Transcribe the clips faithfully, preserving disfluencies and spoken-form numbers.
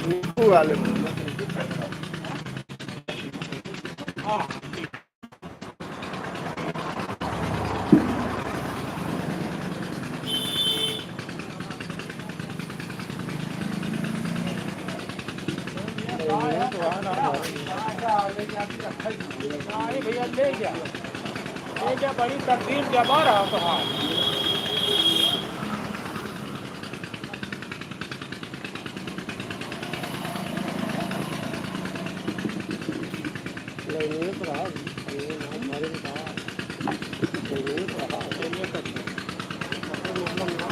नींबू वाले। हाँ, ये भैया ले गया, ले गया, बड़ी तकलीफ जमा रहा तो हाँ। लाइनिंग तो रहा, ये ना मारे में कहा, लाइनिंग तो रहा, लाइनिंग तो रहा। मतलब ना,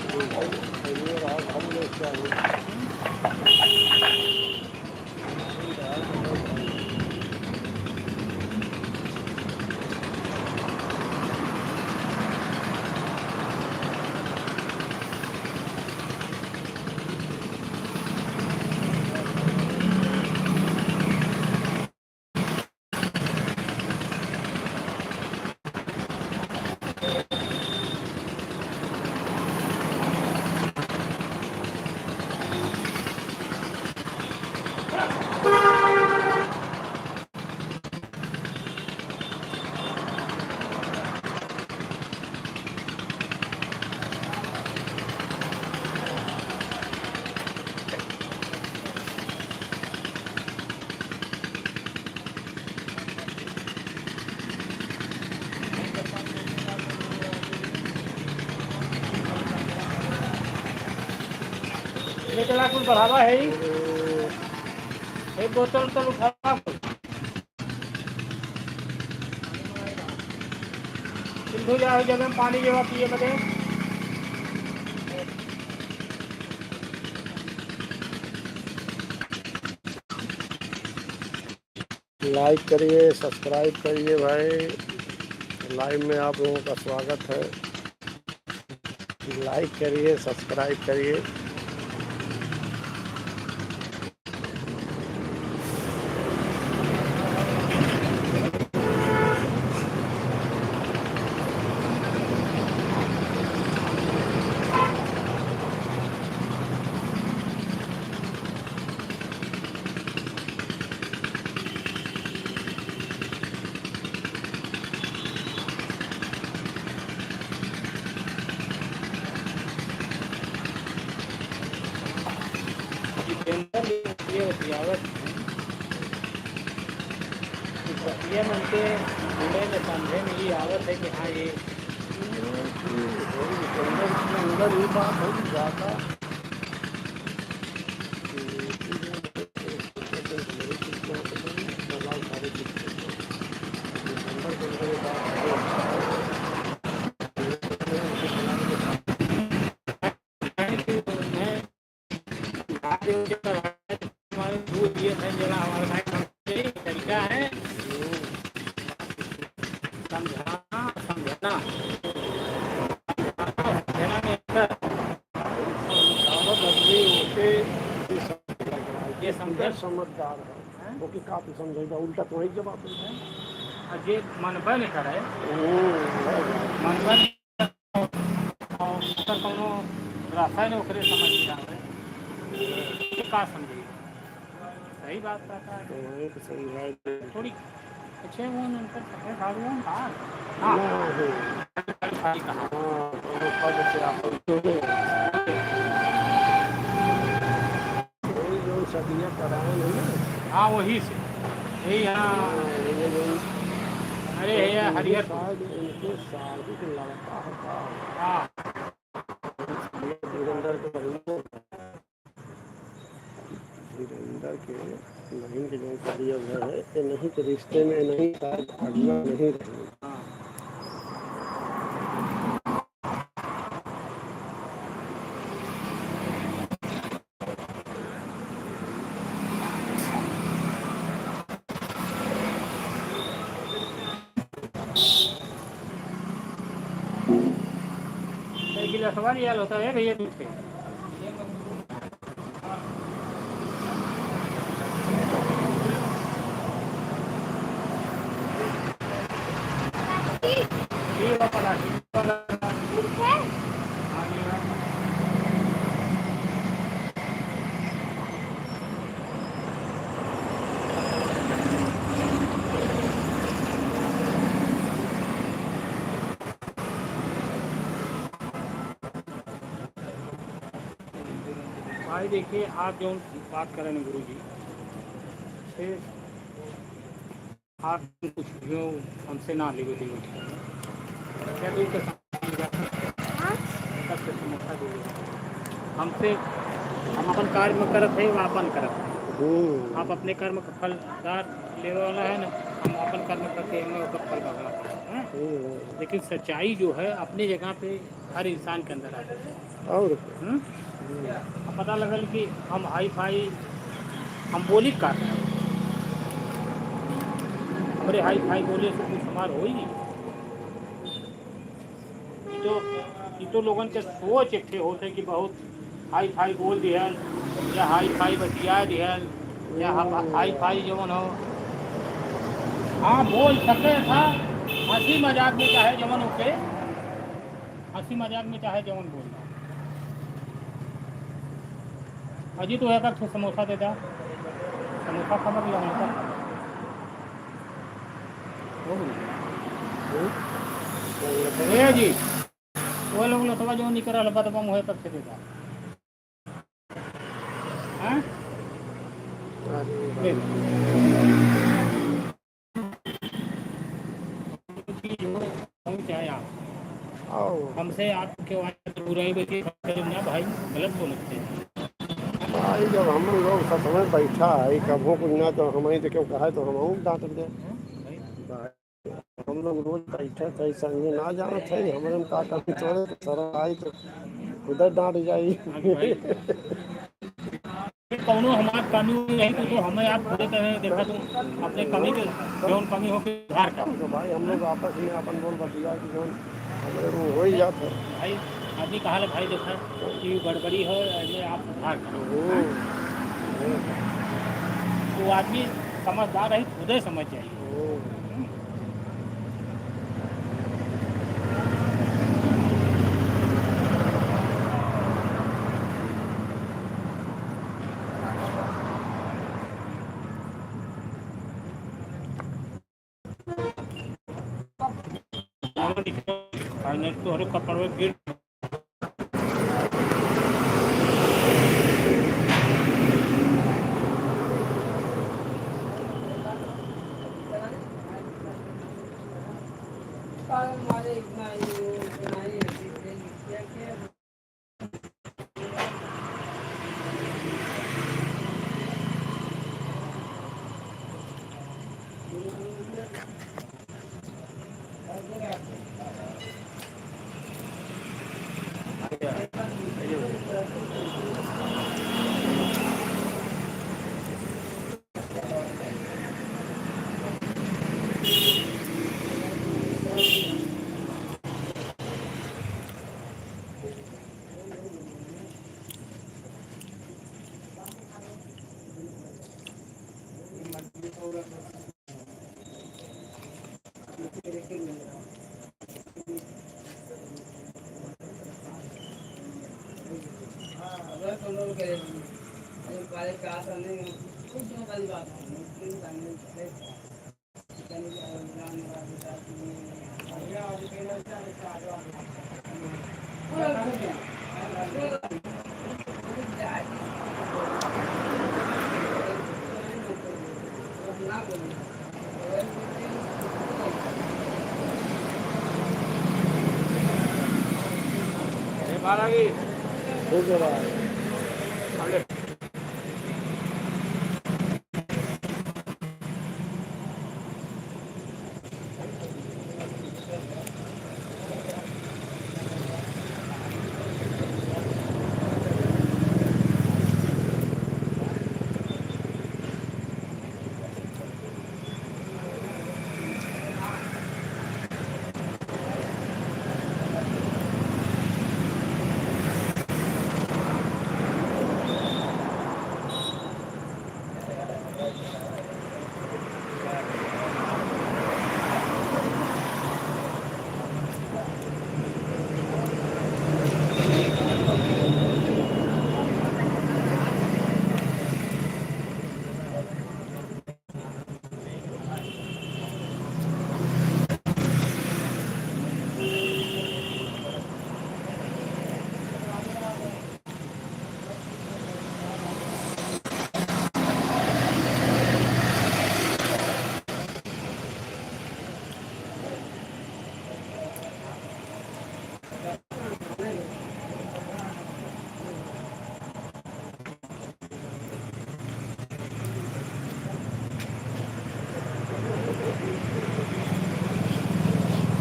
लाइनिंग रहा, हम लोग क्या हुआ? ये चला कुछ बढ़ावा है ही। एक बोतल तो उठावा कुछ। सिंधु जा जगह में पानी लेवा पिए बदे। Like करिए, subscribe करिए भाई, live में आप लोगों का स्वागत है। Like करिए, subscribe करिए। जितेंद्र ये बतियावत हैं कि बतिया मन के जुड़े में समझे में ही आवत है कि हाँ, ये जितेंद्र के अंदर ये बात है कि ज्यादा समझाना, समझाना। समझाना में अंतर। समझावत आदमी ओके ये समझे। समझदार है। हैं? ओके का तू समझाई बा, उल्टा तो वही जवाब देता है। आ जे मनबे नहीं करे, हम्म। मनबे नहीं करे, और ओकर कौनो रास्ता नहीं ओकरे समझ में आवे, ये का समझे? सही बात कहता है। तो वही तो सही बात है। थोड़ी पीछे वो उनकर पकड़ झाड़ू है, हाँ। हाँ। हाँ, हाँ। खाली, खाली कहा। हाँ, तो वो पद से आप वही जो सदिया कराए हैं ना। हाँ, वही से। यही, हाँ। हाँ, ये जो अरे, ये हरिहर। शायद इनके शादी के लड़का है का? हाँ। धीरेंद्र के बहिन, धीरेंद्र के बहिन के जो सदिया घर है, ये नहीं के रिश्ते में नहीं, शायद अगुआ नहीं रहे। हाँ। सवाल ये होता है भैया, दूध के। भाई देखिए, आप जौन बात करें गुरु जी, फिर आप कुछ जो हमसे ना लेवे देवे। क्या दूर के साथ हाँ? सबसे समस्या दूर है। हमसे, हम अपन कार्य में करत है, वो अपन करत है। हम्म। आप अपने कर्म का फलदार लेवे वाला है ना, हम अपन कर्म करते हैं, हमें ओकर फल भोगना पड़ता है। हम्म। लेकिन सच्चाई जो है अपनी जगह पे हर इंसान के अंदर आ जाता है। और हम्म? अब पता लगल कि हम हाई फाई, हम बोली का, हमरे हाई फाई बोले से कुछ हमार होई? ई तो, ई तो लोगन के सोच एक ठे होत है कि बहुत हाई फाई बोल दिहल, या हाई फाई बतिया दिहल, या हम हाई फाई जवन हो, हाँ, बोल सके था हंसी मजाक में, चाहे जवन होके, हंसी मजाक में चाहे जवन बोल। अजी, तू एक ठे समोसा दे दा, समोसा खा, मतलब, समोसा खा। हो गई। ए जी, वो लोग लतवा जो निकल रहा, बतवा मुँह पर से दे दा। हाँ? अरे दे। चाहे आप। आओ। हमसे आपके वाले बुराई बची, ना भाई, गलत बोलते हैं। भाई, जब हम लोग सब समय बैठा है, कभो कुछ ना तो हम ही तो क्यों कहा है, तो हम डांट दे। हाँ, भाई। भाई, हम लोग रोज बैठे थे, संगे ना जानत है, हमरे में का कमी तोरे, तो शर्म आई तो खुदे डांट जाई। हाँ भाई। कौनो हमार कमी नहीं तो, तो हमें आप खुदे कहे, देखा तू अपने कमी के, जौन कमी हो के सुधार कर। तो भाई, हम लोग आपस में अपन बोल बतिया कि जौन हमरे में हो ही जात है। भाई, आदमी कहा ले भाई, देखा कि गड़बड़ी हो, ऐसे आप सुधार करो। हम्म। तो आदमी समझदार है, खुदे समझ जाइए। हम्म। फाइनल तो हरे कपड़ में गिर।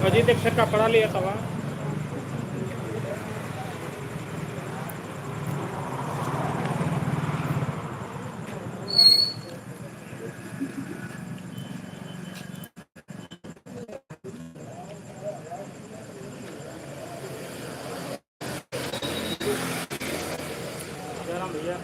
अजीत एक ठे कपड़ा लिया तवा। जयराम भैया।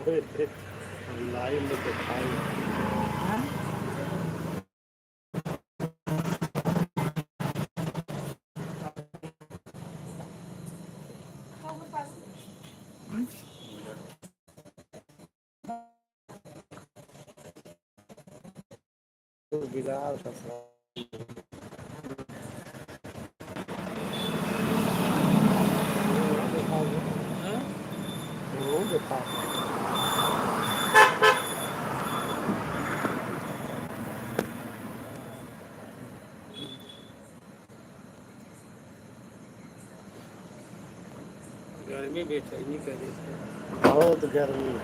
अरे, अरे, लाइन में तो खाई। बिलाल का गर्मी बेचैनी करे। बहुत गर्मी।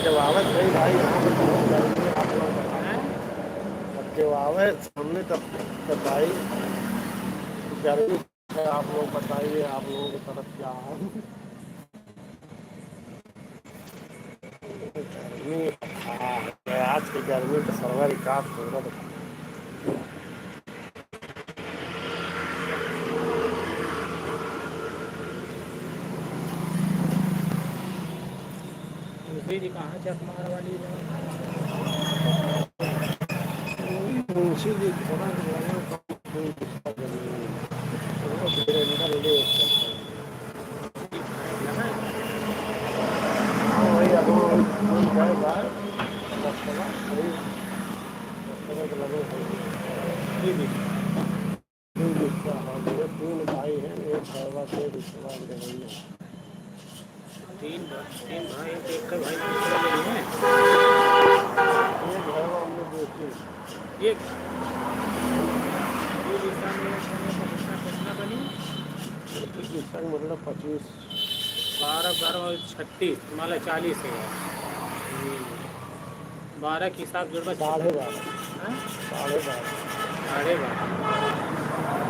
जब आवत है भाई, यहाँ पे बहुत गर्मी है, आप लोग बताएं। हैं? अब जब आवे सामने तब, तब भाई गर्मी है, आप लोग बताइए, आप लोगों की तरफ क्या है? गर्मी, हाँ, आज की गर्मी तो सर्वर रिकॉर्ड तोड़ देता। मुंशी जी कहाँ चकमार वाली है? मुंशी जी थोड़ा सा लगा तो कोई दूसरा जमीन है। वो वीरेंद्र ले सकते हैं। हाँ, वही अब वो, वो गए बाहर, दस सवा, वही दस सवा के लगे थे। जी, जी। तीन रिश्ता है, ये तीन भाई हैं, एक भैया से रिश्ता रहे हैं। तीन भा-, तीन भाई, एक, एक भाई दूसरा नहीं है। एक भैया उनमें बेटी। ये दो रिश्ता में, में का हिस्सा कितना बनी? एक रिश्ता का मतलब पच्चीस। बारह, बारह और छत्तीस, मतलब चालीस है। हम्म। बारह के हिसाब जोड़बा, साढ़े बारह। हाँ? साढ़े बारह। साढ़े बारह।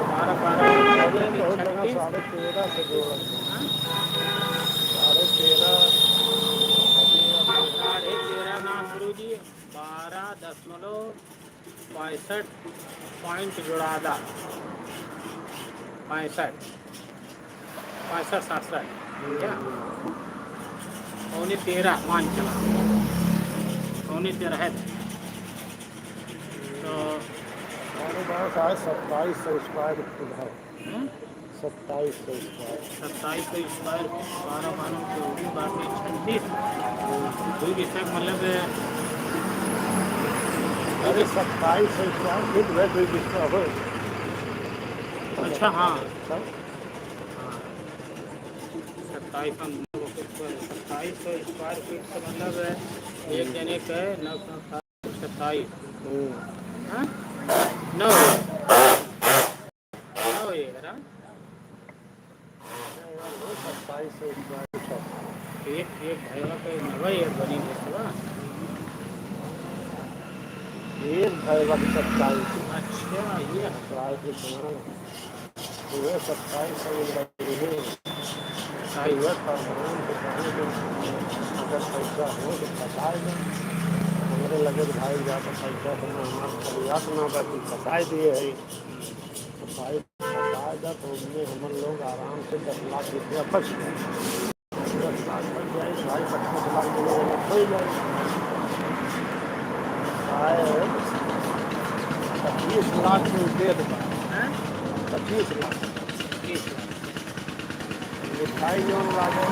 बारह, बारह, अरे, बहुत जगह छत्तीस। साढ़े तेरह से जोड़त है। हाँ? साढ़े तेरह। साढ़े तेरह ना गुरुजी, बारह दशमलव पैंसठ point जोड़ादा। पैंसठ। पैंसठ, सड़सठ, ठीक है? पौने तेरह मान चला, पौने तेरह है। तो हमारे पास आज सत्ताईस सौ square foot है। हम्म? सत्ताईस सौ square। सत्ताईस सौ square, बारह बारह चौबीस, बारह छत्तीस। दो बीस तक मतलब, अरे, सत्ताईस सौ square foot है, दो बीस का हो। अच्छा, हाँ। तब? हाँ। सत्ताईस हम, सत्ताईस सौ square feet का मतलब है, एक जने का नौ सौ सत्ताईस। हम्म। हाँ? नौ। नौ ये है ना? सत्ताईस सौ square feet। एक, एक भैया का नवा ये बनी है, एक भैया की सत्ताईस। अच्छा, ये। Square feet है। पूरे सत्ताईस सौ लग रही है। भाई, यह सामान के पहले दिन अगर पैसा हो तो बताए दे। हमरे लगे तो भाई जाके पैसा तो ना हमारे खलियात ना बाकी बताए दिए है। तो भाई बताए दे तो उनमें हमन लोग आराम से दस लाख रुपया बच गए। दस लाख बच जाए, भाई पच्चीस लाख के लोग अलग हो ही जाए। आए पच्चीस लाख में दे दे। हैं? पच्चीस लाख। पच्चीस लाख। मिठाई जौन लागे,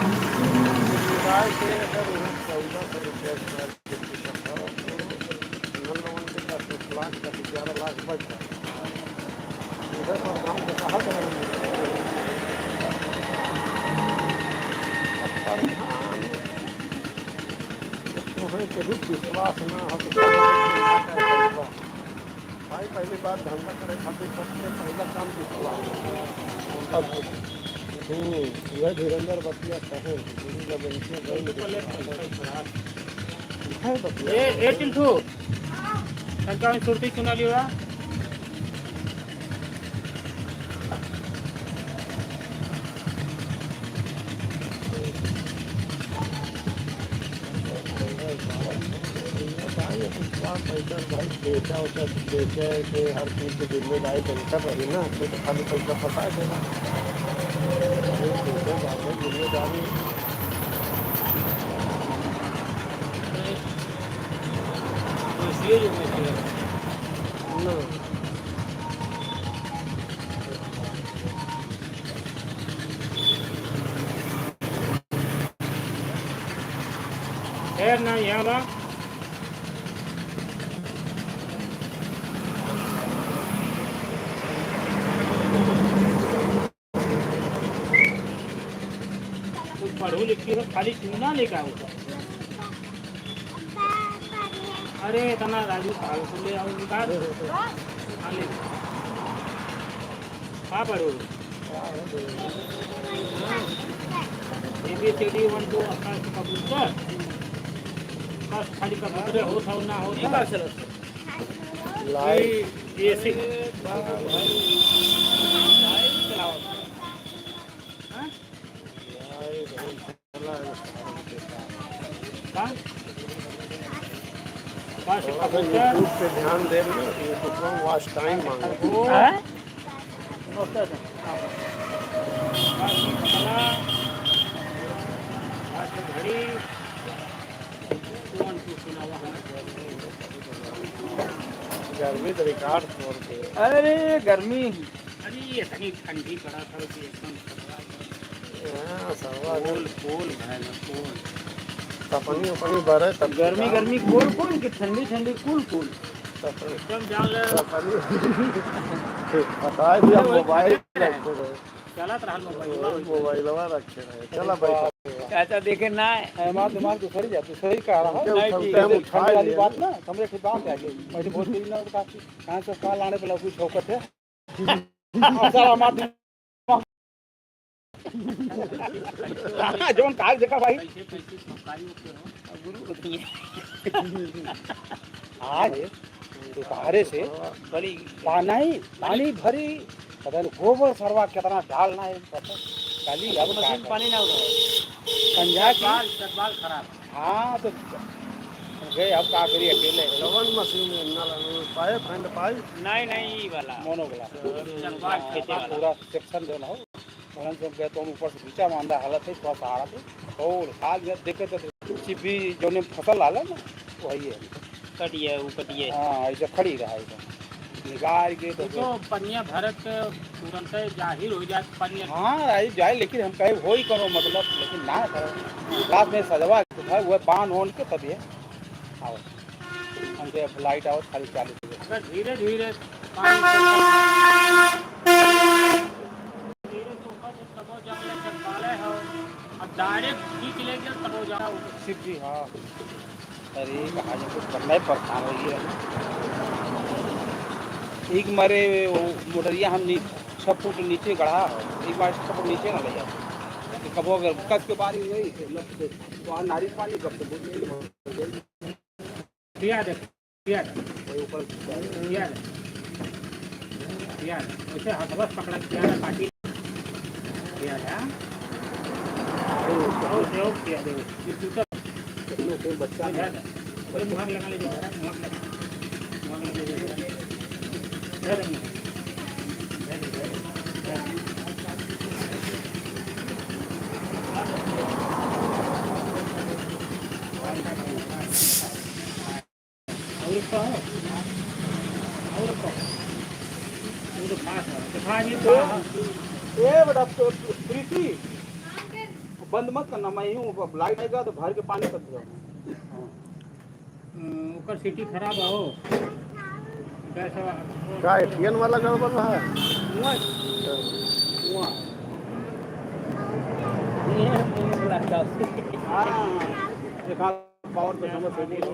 मिठाई के अगर उहे चौदह सौ रुपया के बाद के टिकट हो, तो हम लोगन के दस लाख का ग्यारह लाख बच जाए। इधर पर हम तो कहा करेंगे। अब प्रधान, तुम्हें कभी विश्वास ना हो तो भाई, पहली बात धंधा करे खातिर सबसे पहला काम विश्वास। अब, हम्म, यह धीरेंद्र बतिया कहे, गुरु जब इनके गए तो है बतिया। ए, ए चिंटू, तनका में सुरती चुना लियो। भाई, अब इतना पैसा भाई, बेचा उचा, बेचे के हर चीज की जिम्मेदारी टेंशन रही ना, तो, तो खाली पैसा फंसा देना। अरे, बेचे जाते जिम्मेदारी। ना। खैर ना, यहाँ बा। कुछ पढ़ू लिखी हो, खाली चूना लेके आओ। अरे, इतना राजू साहब को ले आओ, निकाल। हाँ, ले। का पढ़ो? हाँ, A B C D one two, अपना कबूतर। बस खाली कबूतरे होत हो ना होत हो। लाइट। ये, ये से। हाँ? का? बस थोड़ा सा कबूतर। YouTube पे ध्यान दे ना, YouTube पे watch time मांगो। वो हैं? बस बकला, बस घड़ी, कौन कुछ सुनावा है? गर्मी तो record तोड़ के। अरे गर्मी। अरे, इतनी ठंडी पड़ा था कि एकदम हाँ, सरवा पोल, एकदम पोल भए ना, पोल। सपनी उपनी बरे तब गर्मी, का। गर्मी पोल पोल कि ठंडी ठंडी कूल कूल। सपनी। एकदम जान ले। सपनी। बताए भी हम अरे, वही मोबाइल ठंडी रखे रहे। चलत रहल मोबाइल। मोबाइलवा रखे रहे। चला भाई। चाचा देखे ना। हमार दिमाग तो सही जाते, सही कह रहा हूँ। उठा, नहीं, उठा, ठीक है, उठा ठंडी वाली लिया। बात ना, हमरे के बात आ गई। मैं तो बहुत तेज ना उठा, कहाँ से कहाँ लाने वाला कुछ शौकत है। अब साला हमार दिमाग जौन काल देखा भाई। कैसे, कैसे सरकारी होते हो? गुरु होती है। आज दोपहरे से बड़ी पा-, नहीं, पानी भरी, पता नहीं गोबर सरवा कितना डालना है, पता नहीं। अब मशीन का पानी ना उठाओ। पंजाब की चटवाल, चटवाल खराब। हाँ, तो गए, अब का करी अकेले। डबल मशीन है, नल, पाइप, हैंड पाइप। नहीं, नहीं, ई वाला। मोनो वाला। चटवाल, हाँ, चटवाल। पूरा सेक्शन जो ना हो, उन्हन सब गए तो हम ऊपर से नीचा मांदा हालत है, थोड़ा सा हालत है। और हाल में देखे तो सिर्फ जौने फसल आला ना, वही है। कटिए, वो कटिए। हाँ, ऐसे खड़ी रहा एकदम। निकाल के तो वो तो पनिया भरत के तुरंत जाहिर हो जाए पनिया। हाँ, आई जाए, लेकिन हम कहे हो ही करो मतलब, लेकिन ना करो। रात में सजवा उठा हुआ बांध ओन के तब ये आओ। हमके अब लाइट आओ, खाली चालू हो जाए। अगर धीरे धीरे पानी से धीरे से ऊपर से तबो जब ले चटकाले हो, अब डायरेक्ट खींच ले गया तबो जाओ। शिव जी, हाँ। अरे, कहाँ जाके पढ़ना है, परेशान हो गया। एक मारे वो मोटरिया हम नी-, छह फुट नीचे गढ़ा है, एक बार छह फुट नीचे ना ले जाते। तो कबो अगर कस के बारी हुई, तो लग से वहाँ नारी पानी कब से बोल दिया दे, दिया दे। वही ऊपर दिया दे। दिया दे। वैसे हथवा से पकड़ा दिया दे, काटी दिया दे, हाँ? और कहो, और कहो। वो तो खास है, तो खास ये तो ए, ए बेटा, तो प्रीति, बंद मत करना, मैं यूं, अब लाइट आएगा तो भर के पानी कर दिया। हम्म, ओकर सीटी खराब हो। कैसा? का एशियन वाला गड़बड़ रहा है? हुआ। हुआ। ये है, ये वाला का। हाँ, एक हाथ पावर पे समझ सकते हो।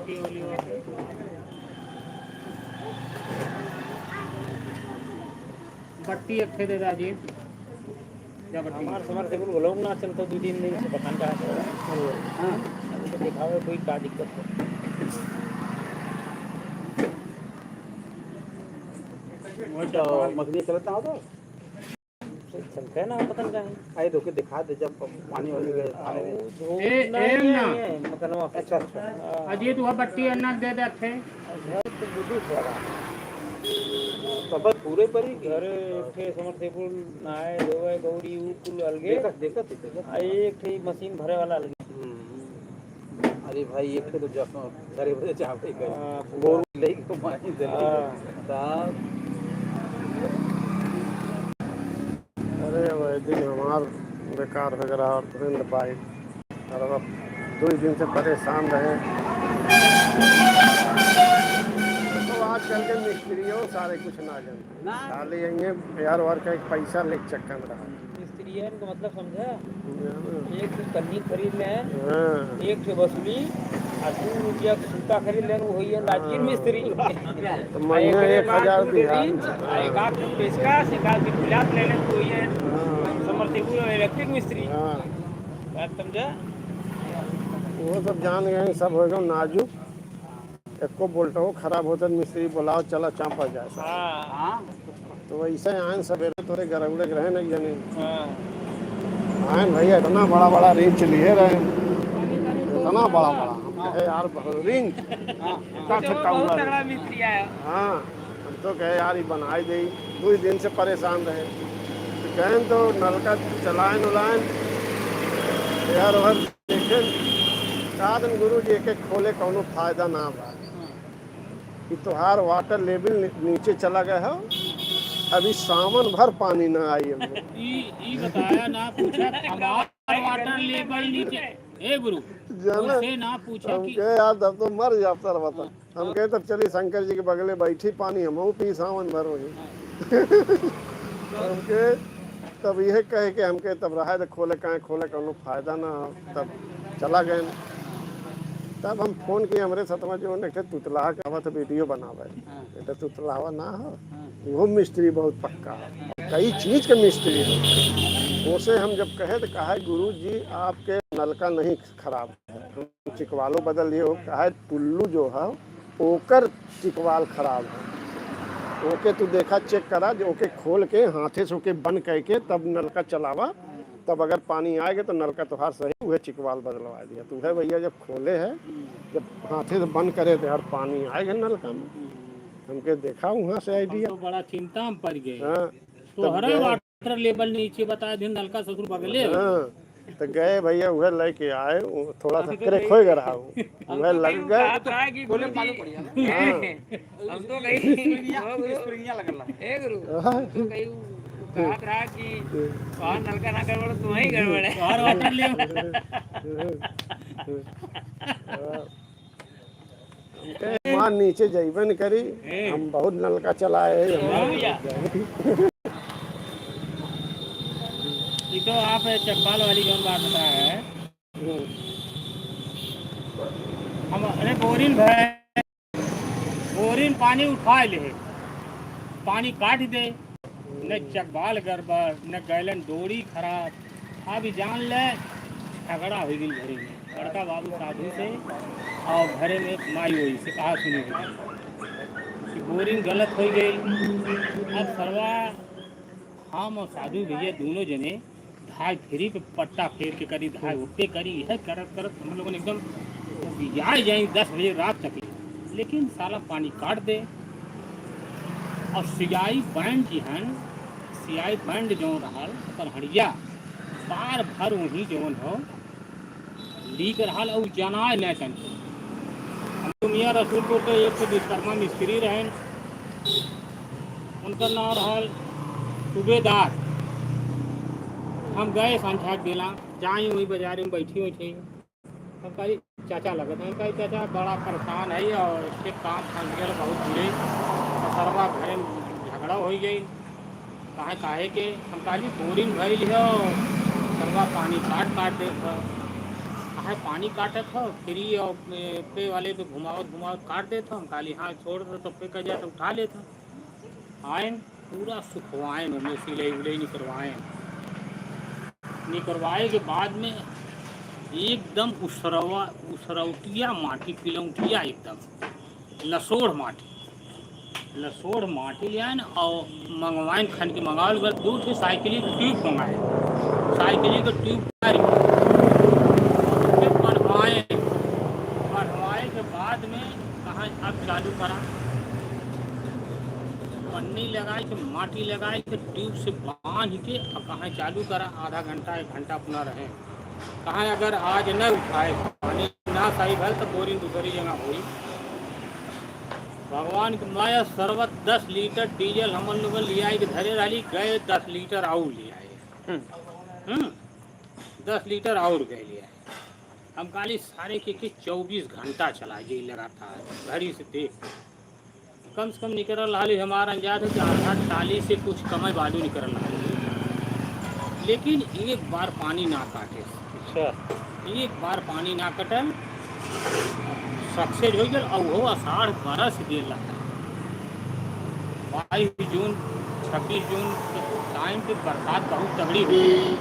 बत्ती एक ठे दे दाजी। क्या बत्ती? हमार समरसेबुल घलोक ना चलतो, दू तीन दिन से पता नहीं कहाँ से। हाँ। अभी तो दिखावे कोई का दिक्कत है। वही तो मछली चलता हो तो? चलते ना, पता नहीं कहाँ। अरे, रुके, दिखा दे, जब पानी वानी गए, खाने में। ए, ना ए, ना। ये मकनवा। अच्छा, अच्छा। हाँ। अजीत, वह बत्ती अन्ना दे देते। अच्छा, तो बुद्धू सारा। तो बस पूरे पर ही घरे एक ठे समरसेबुल नहाए धोए, गौरी, ऊ कुल अलगे। देखत, देखत, देखत। आ, एक ठे मशीन भरे वाला अलगे। हम्म। अरे भाई, एक तो जब घरे बजे चाहबे करे। हाँ, पूरा। गोरू लेके मारी दे। हाँ। तब। अरे भाई, दिन हमार बेकार हो गया और तुरंत भाई। और अब दो दिन से परेशान रहे। तो आजकल के मिस्त्रियों सारे कुछ ना जानते। ना। खाली यही यार वार का एक पैसा ले चक्कर में रहा। मिस्त्रियन को मतलब समझा? हाँ। एक ठे कन्नी खरीद ले, हाँ। एक ठे बसुली, आ दू रुपया के सूता खरीद ले, वो होइए लाजिम हाँ। मिस्त्री। तो महीना आ एक एक आध हजार ठे दिहा। आ एक आध ठे पेचकस, एक आध ठे गुलाब ले ले, तो होइए हाँ। समरसेबुल और इलेक्ट्रिक मिस्त्री। हाँ। बात समझा? वो सब जान गए, सब हो गए नाजुक। एको बोल्टो खराब होते, मिस्त्री बुलाओ, चला चापा जाए साहब। हाँ। तो वैसे आयन सवेरे तोरे गरौले के रहे नहीं जाने। हाँ। आयन भैया, इतना बड़ा बड़ा रिंच लिए रहे, इतना बड़ा बड़ा। हम कहे, "यार, बहुत रिंच।" हाँ, हाँ। इतना तो छक्का बहुत हुआ। तगड़ा मिस्त्री आया। हाँ, हम तो कहे, "यार, ये बनाई दे।" दो ही दिन से परेशान रहे। तो गए तो नलका चलायन उलायन, यार, वह देखे, का दिन गुरु जी, एक एक खोले कौनो फायदा ना बा। कि तोहार वाटर लेवल नी-, नीचे चला गया हो, अभी सावन भर पानी ना आई हमको। ई, ई बताया ना पूछा, हमार वाटर लेवल नीचे, ए गुरु, जाना? उनसे ना पूछा हम कि कहे, "यार, तब तो मर जाब सर, बता।" हम कहे, "तब चली शंकर जी के बगले बैठी, पानी हमहू पी, सावन भर वही।" हमके तब इहे कहे के हमके तब रहे दे, खोले काहे खोले, कौनो फायदा ना हो। तब चला गए। तब हम फोन किए, हमरे सतवा जो एक ठे तुतलाहा के आवत वीडियो बनावे। हाँ। ये तो तुतलाहा ना हो, हाँ। वो मिस्त्री बहुत पक्का है, कई चीज के मिस्त्री है। उसे हम जब कहे तो कहा, "गुरु जी, आपके नलका नहीं खराब है, हम चिकवालो बदल दिए।" वो कहा है, "टुल्लू जो है, ओकर चिकवाल खराब है, ओके तू देखा, चेक करा, जो ओके खोल के हाथे से ओके बंद करके तब नलका चलावा, तब अगर पानी आएगा तो नलका तोहार सही, वह चिकवाल बदलवा दिया।" तो वह भैया जब खोले है, जब हाथे से बंद करे तो यार पानी आएगा नलका में। हमके देखा वहाँ से आइडिया। हम तो बड़ा चिंता में पड़ गए। हाँ, तब तोहरे गए। वाटर लेवल नीचे बताए दिन नलका ससुर बगले हो। हाँ, तो गए भैया, वह लेके आए, वो थोड़ा सा क्रैक हो गया रहा, वो वह लग गए। कहा था कि बोले गुरुजी, मालूम पड़ गया ना। हाँ। हम तो कहीं स्प्रिंगिया, स्प्रिंगिया लगल रहा। ए गुरु, हाँ। हम तो कहीं कहा था कि वहाँ नलका ना गड़बड़, तुम्हें ही गड़बड़ है। और वाटर लेवल। हाँ। ए, वहाँ नीचे जइबे न करी, ए। हम बहुत नलका चलाए हैं, हम हाँ भैया। ये तो आप चकवाल वाली जौन बात बताए हैं, हम्म। हम, अरे बोरिंग भरे, बोरिंग पानी उठा ले, पानी काट दे, न चकवाल गड़बड़, न गैलन डोरी खराब। अब जान ले, झगड़ा हो गई घरे में, बड़का बाबू साधु से और घरे में माई वही से कहा सुनी हुई कि बोरिंग गलत हो गई। अब सरवा हम और साधु भैया दोनों जने धाय फ्री पे पट्टा फेर के करी, धाय ओपे करी, यह करत करत हम लोगन एकदम उबियाए जाई दस बजे रात तक। लेकिन साला पानी काट दे। और सियाई बैंड जी हन, सियाई बैंड जौन रहल, ओकर हड़िया बार भर वहीं जौन हो, लीक रहल और जनाए न तन। हम मियाँ रसूलपुर के एक ठे विश्वकर्मा मिस्त्री रहन, उनकर नाम रहल सूबेदार। हम गए संझा के बेला, जाई वही बाजार में बैठी हुई थी। हम कही, "चाचा लगत है?" हम कही, "चाचा बड़ा परेशान है और इसके काम फंस गया बहुत बुरे, और सरवा घरे में झगड़ा हो गई।" "काहे, काहे के?" हम कहली, "बोरिंग भइल हो, सरवा पानी काट काट देत हो।" "काहे पानी काटत हो? फ्री और पे, पे वाले पे घुमावत घुमावत काट देत हो।" हम कहली, "हाँ, छोड़ दो, तो पे कर जाए तो उठा लेत हो।" आयन, पूरा सुखवायन, ओमे सिलाई उलाई निकरवायन। निकरवाए के बाद में एकदम उसरवा, उसरौटिया माटी, पिलौटिया एकदम, लसोड़ माटी, लसोड़ माटी ले आयन और मंगवायन, खन के मंगावल गल, दो ठे साइकिल के ट्यूब मंगाए, साइकिल के ट्यूब मारी, फिर बनवाए, बनवाए के बाद में कहा, "अब चालू करा।" पन्नी लगाए के, माटी लगाए के, ट्यूब से बांध के अब कहा, "चालू करा।" आधा घंटा, एक घंटा अपना रहे। कहा, "अगर आज न उठाए, पानी ना सही भल, तो बोरिंग दूसरी जगह होई।" भगवान की माया, सरवा दस लीटर डीजल हमन लोगन लियाए के धरे रहली, गए दस लीटर और लियाए। हम्म। हम्म, दस लीटर और गए लियाए। हम कहली, "सारे के, के चउबीस घंटा चला जाई लगातार, घड़ी से देख।" कम से कम निकरल रहली, हमार अंदाज है कि आधा टाली से कुछ कमे बालू निकरल रहली। लेकिन एक बार पानी ना काटे। अच्छा। एक बार पानी ना कटल, सक्सेस हो गल। और वो आषाढ़ बरस गेल रहा, बाईस जून, छब्बीस जून के टाइम पे बरसात बहुत तगड़ी हुई।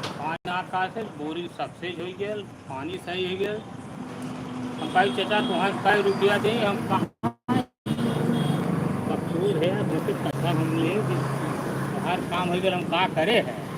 पानी ना काटे, बोरिंग सक्सेस हो गल, पानी सही हो गल। हम कही, "चाचा, तुहां कै रुपया दे?" हम कहा, "कसूर है, तुमसे पैसा हम लिए, हर काम हो गल, हम का करे है?"